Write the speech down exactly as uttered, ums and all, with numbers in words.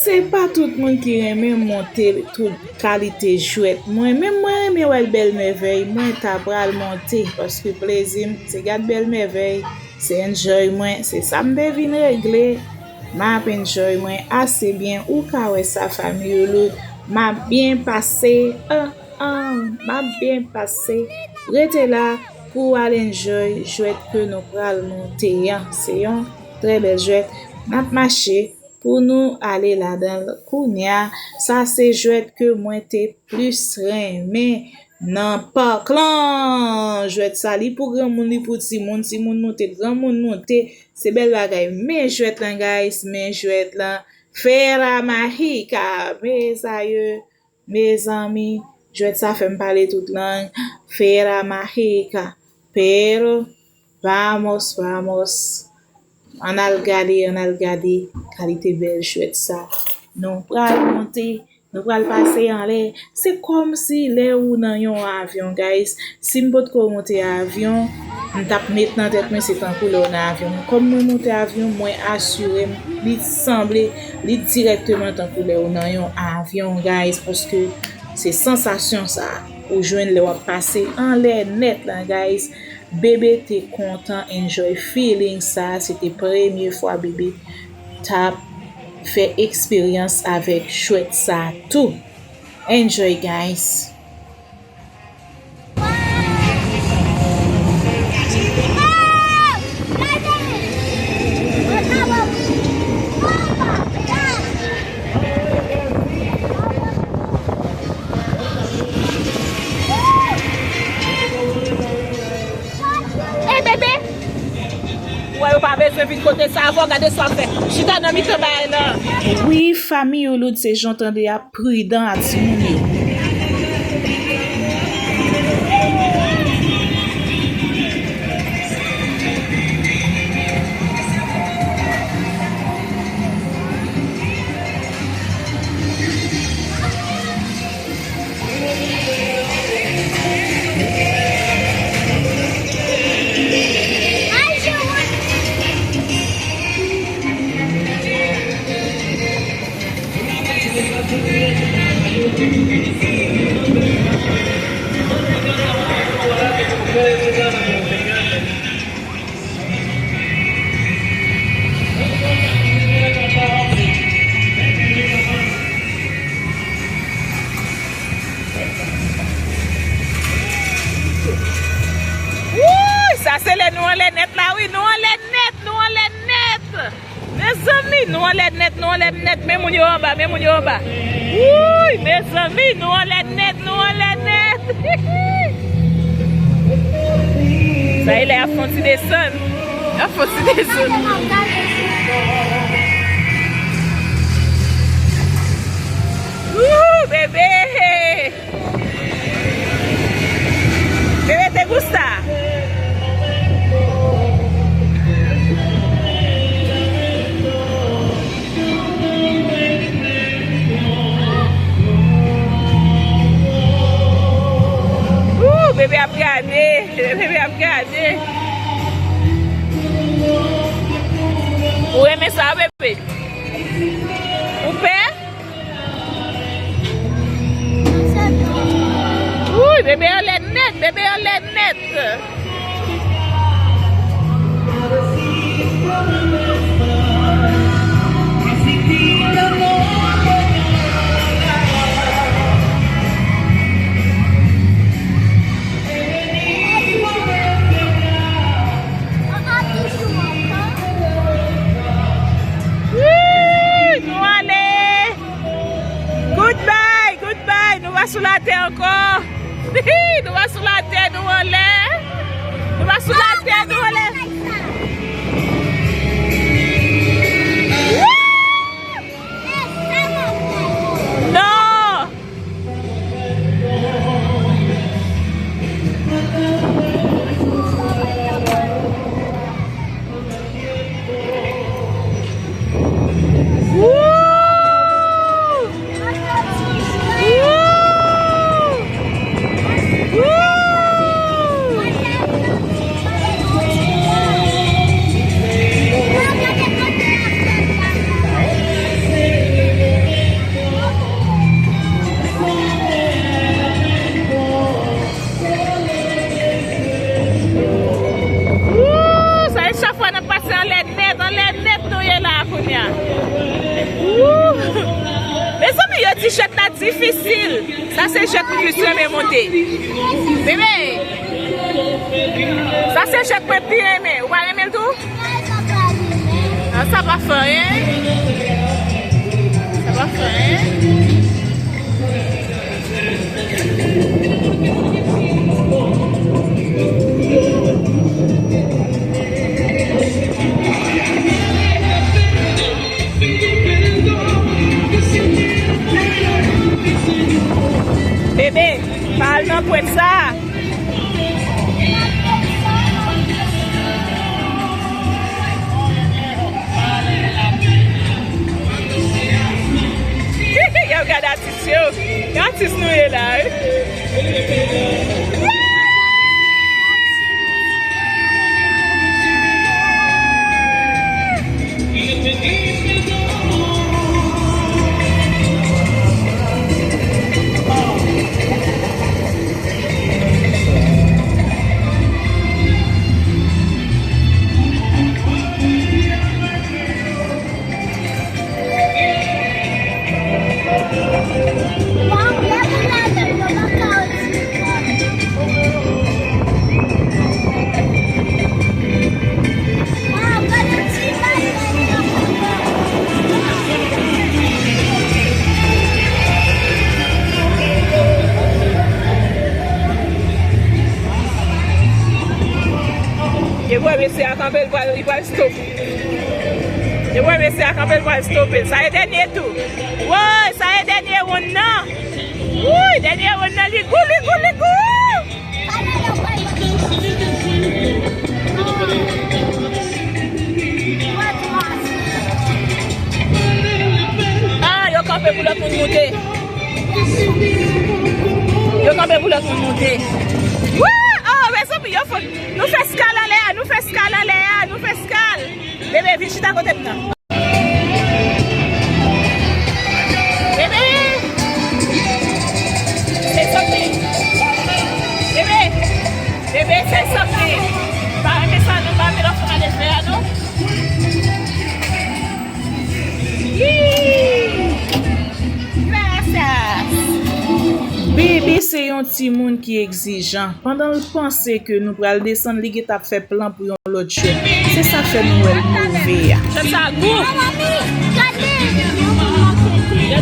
Se pa tout moun ki renmen monte tout kalite jwèt. Mwen menm, mwen renmen wè l bèl mèvèy. Mwen ta pral monte paske plezi m se gad bèl mèvèy, se enjoy mwen, se sa m te vin regle. M ap enjoy mwen ase byen. Ou ka wè sa, fanmi Youloud. M ap byen pase. Ah, ah, m ap byen pase. Rete la pou w al enjoy jwèt ke nou pral monte an. Se yon trè bèl jwèt. N ap mache pou nou ale ladan l kounye a. Sa se jwèt ke mwen te plis renmen nan pak lan. Jwèt sa, li pou granmoun, li pou timoun. Timoun moute, granmoun moute. Se bèl bagay. Men jwèt lan, guys, men jwèt lan. Fera Mágica, mezanmi, mezanmi. Jwèt sa fè m pale tout lang. Fera Mágica. Pero, vamos, vamos. Ann al gade, ann al gade kalite bèl jwèt sa. Nou pral monte, nou pral pase anlè. Se kòmsi lè ou nan yon avyon, guys. Si m potko monte avyon, m t ap met nan tèt mwen se tankou lè w nan avyon. Men kòm mwen monte avyon, mwen asire m, li sanble, li dirèkteman tankou lè ou nan yon avyon, guys, paske se sansasyon sa ou jwenn lè w ap pase anlè nèt lan, guys. Bebe te kontan enjoy feeling sa. Se te premye fwa Bebe t ap fè eksperyans avèk jwèt sa tou. Enjoy, guys. Ey, bebe! Ou wè yo pa bezwen vin kote sa avè w, gade sa w ap fè. Chita nan mitan bagay lan. Wi, fanmi Youloud, se jan w tande a, pridan ak timoun yo. Wouy, sa se lè nou anlè nèt la, wi, nou anlè nèt, nou anlè nèt. Mezanmi, nou anlè nèt, nou anlè nèt, men moun yo anba, men moun yo anba. Wouy, mezanmi, nou anlè nèt, nou anlè nèt. Sa e lè y ap fè yon ti desann. Y ap fè yon ti desann. Wouy, bebe. Bebe, te gusta? Ooh, bebe ap gade. Bebe ap gade. Ou renmen sa, bebe? Ou pè? Wouy, bebe anlè nèt, bebe anlè nèt. Wouy, nou ale. Goodbye, goodbye. Nou pa sou latè ankò. Nou pa sou latè, nou anlè. Nou pa sou latè, nou anlè. Wouy! Difisil. Sa se jèk m plis renmen monte. Bebe. Sa se jèk mwen pi renmen. Ou pa renmen l tou? Ah, sa pa fè anyen. Sa pa fè anyen. Bebe, pa al nan pwent sa. Y ap gade atis yo. Yon atis nou ye la, wi. E wè mesye a kanpe, li pral, li pral stop. E wè mesye a kanpe, li pral stope. Sa e dènye tou. Woy, sa e dènye wonn nan. Woy, dènye wonn nan, li gou, li gou, li gou. Ah, yo kanpe pou lòt moun moute. Yo kanpe pou lòt moun moute. Wouy! Oh, mezanmi, yo fò. Nou fè skal anlè a, nou fè skal anlè a, nou fè skal. Bebe, vin chita kote m nan. Bebe! Say something. Bebe! Bebe, say something. Pa renmen sa, nou pa renmen lòt moun ale fè a, non? Yee! Gracias! Bebe se yon timoun ki egzijan. Pandan l panse ke nou pral desann, li gentan ap fè plan pou yon lòt jwèt. Se sa k fè nou wè l move a. Jwèt sa gou.